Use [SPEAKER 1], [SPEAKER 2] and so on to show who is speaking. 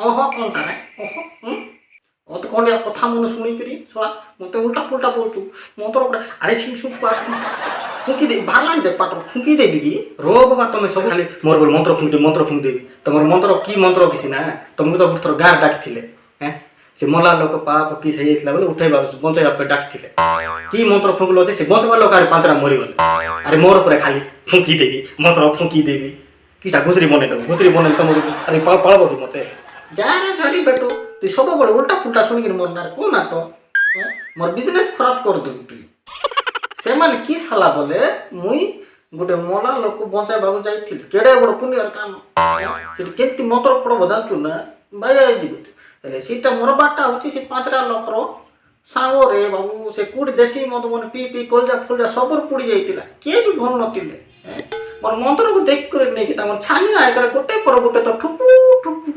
[SPEAKER 1] ଓହୋ, କ'ଣଟା ରେ? ଓହୋ, ଅତ କଣ୍ଡିଆ କଥା ମନେ ଶୁଣିକିରି ଶଳା ମତେ ଉଲ୍ଟା ପୁଲ୍ଟା ବୋଲୁଛୁ। ମନ୍ତ୍ର ଗୋଟେ, ଆରେ ସିଂ ଫୁଙ୍କି ଦେବି, ବାହାରିଲାଣି ଦେଖ ପାଟରୁ, ଫୁଙ୍କି ଦେବି କି?
[SPEAKER 2] ରୋ ବାବା, ତମେ ସବୁ ଖାଲି ମୋର ଗୋଟେ ମନ୍ତ୍ର ଫୁଙ୍କି ଦେବି, ମନ୍ତ୍ର ଫୁଙ୍କି ଦେବି। ତମର ମନ୍ତ୍ର କି ମନ୍ତ୍ର କିଛି ନା। ତମକୁ ତ ଗୋଟେ ଥର ଗାଁରେ ଡାକିଥିଲେ, ହେଁ, ସେ ମଲା ଲୋକ ପାପ କି ହେଇଯାଇଥିଲା ବୋଲେ ଉଠେଇବା ବଞ୍ଚେଇବା ପାଇଁ ଡାକିଥିଲେ। କି ମନ୍ତ୍ର ଫୁଙ୍କିଲ ଯେ ସେ ବଞ୍ଚବା ଲୋକ ଆରେ ପାଞ୍ଚଟା ମରିଗଲେ। ଆରେ ମୋର ପୁରା ଖାଲି ଫୁଙ୍କି ଦେବି, ମନ୍ତ୍ର ଫୁଙ୍କି ଦେବି, କିଟା ଘୁଷୁରି ବନେଇଦେବ। ଘୁଷୁରି ବନେଇଲେ ତମକୁ ଆରେ ପାଳବ କି ମତେ?
[SPEAKER 1] ଯାରେ ଝରି ବେଟୁ, ତୁଇ ସବୁବେଳେ ଉଲ୍ଟା ପୁଲ୍ଟା ଶୁଣିକିରି ମୋର ନାଁରେ କଣ ନାଟ, ମୋର ବିଜନେସ୍ ଖରାପ କରିଦେବୁ ତୁଇ। ସେମାନେ କି ସାଲା ବୋଲେ, ମୁଇଁ ଗୋଟେ ମଲା ଲୋକ ବଞ୍ଚାଇବାକୁ ଯାଇଥିଲି, କେଡ଼େ ବଡ଼ ପୁଣ୍ୟର କାମ। ସେଠି କେମିତି ମନ୍ତ୍ର ପଡ଼ବ ଜାଣିଛୁ ନା? ବାଇଆ ହେଇଯିବୁ। ହେଲେ ସେଇଟା ମୋର ବାଟା ହେଉଛି ସେ ପାଞ୍ଚଟା ଲୋକର ସାଙ୍ଗରେ ବାବୁ। ସେ କୋଉଠି ଦେଶୀ ମଦ ମାନେ ପିଇ ପିଇ କଲଜା ଫଲଜା ସବୁରୁ ପୋଡ଼ି ଯାଇଥିଲା, କିଏ ବି ଭଲ ନଥିଲେ। ମୋର ମନ୍ତ୍ରକୁ ଦେଖିକରି ନେଇକି ତାଙ୍କର ଛାନିଆ ହେଇକରି ଗୋଟେ ପରେ ଗୋଟେ ତ ଠୁପୁ ଠୁପୁ